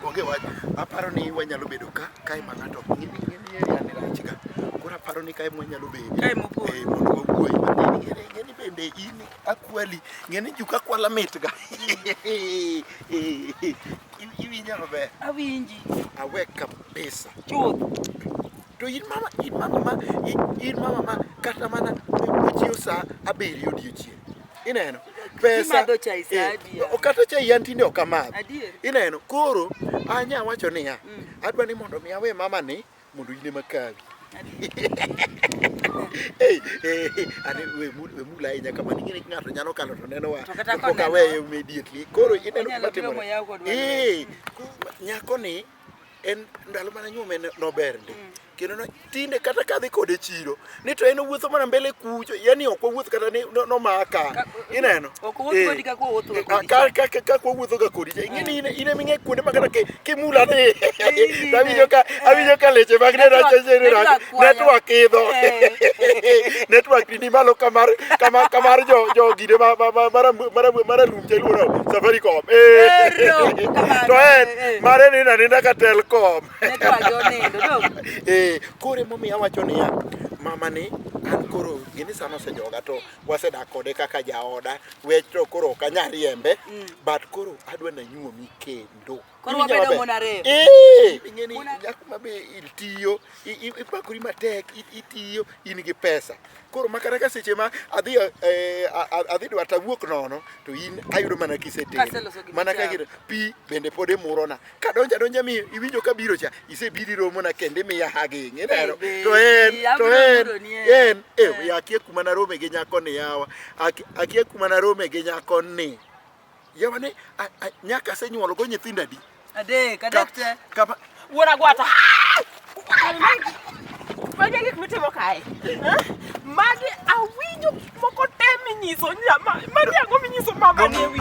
Onge wach. Aparo ni wanyalo bedo ka, kae ma ng'ato ok ng'e ni ng'e ni area ni rach ga. Koro aparo ni kae mwanyalo bede. Kae mopondo. Eh, mondo wawuoye matin. Ng'e ni ng'e ni bende in akwali. Ng'e ni juk akwala mit ga. Iwinja maber? Awinji. Awe kabisa. Chuth. To in mama, in mama ma, in mama ma kata mana ochiew sa 7 odiochieng'. Ineno? Pesa. Imadho chai sa adi Eh, kata chai an tinde ok amadh. Adier. Ineno? Koro anya wacho niya, adwa ni mondo mi awe mama ni mondo in ema kawi. Hey, hey, ane we mula ahinya kamano ing'e ni ng'ato nyalo kalo to nenowa To kata to pok konenowa. aweye immediately. Koro ineno Onyalo gima biro timore. moyaw kodwa. Eh, nyako ni en ndalo mane anyuome nober ndi. Kendo no, tinde kata kadhi kode chiro ni to en owuotho mana mbele kucho yani ok wawuoth kata ni nomaka ineno Ok owuoth kodi kaka wawuotho ga kodi ka kaka wawuotho ga kodi cha ing'e ni in ema ing'e kuonde ma kata kimula ni to awinjo ka awinjo ka leche mag denda checheni rach network idho network ni malo kamar kamar kamar jo jo gine ma ma mara mara mara lum cha iluongo Safaricom to en mare ni aninda ka Telcom Network onindo dong. Eh, koro emomiyo awacho niya, mama ni an koro gini sano osejoga to wasedak kode kaka jaoda, wech to koro ok anyal riembe, but koro adwa nanyuomi kendo. Koro Iwinjo wabedo maber? mon ariyo. Eh, ing'e ni nyako ma be itiyo, ipakori matek, itiyo, in gi pesa. Koro ma kata ka seche ma adhi eh, adhi dwa tawuok nono to in ayudo mana kisetedo. Kaseloso gima Mana ka ichamo. gino, pi bende pod imurona. Kadonjo adonja mi iwinjo ka biro cha, isebiro iromona kendo imiya hugging, ineno? Hey, To en, baby, to abiro en, biro ni en. en, eh, akia kuma narome gi nyako ni yawa. Akia kuma narome gi nyako ni. Yawa ni, nyaka asenyuolo go nyithindo adi? Adek, adek te. Kama, Wuon agwata. Magi e gik mitimo kae. Magi awinjo gik moko te minyiso nyama. Magi ang'o minyiso mama ni e wi.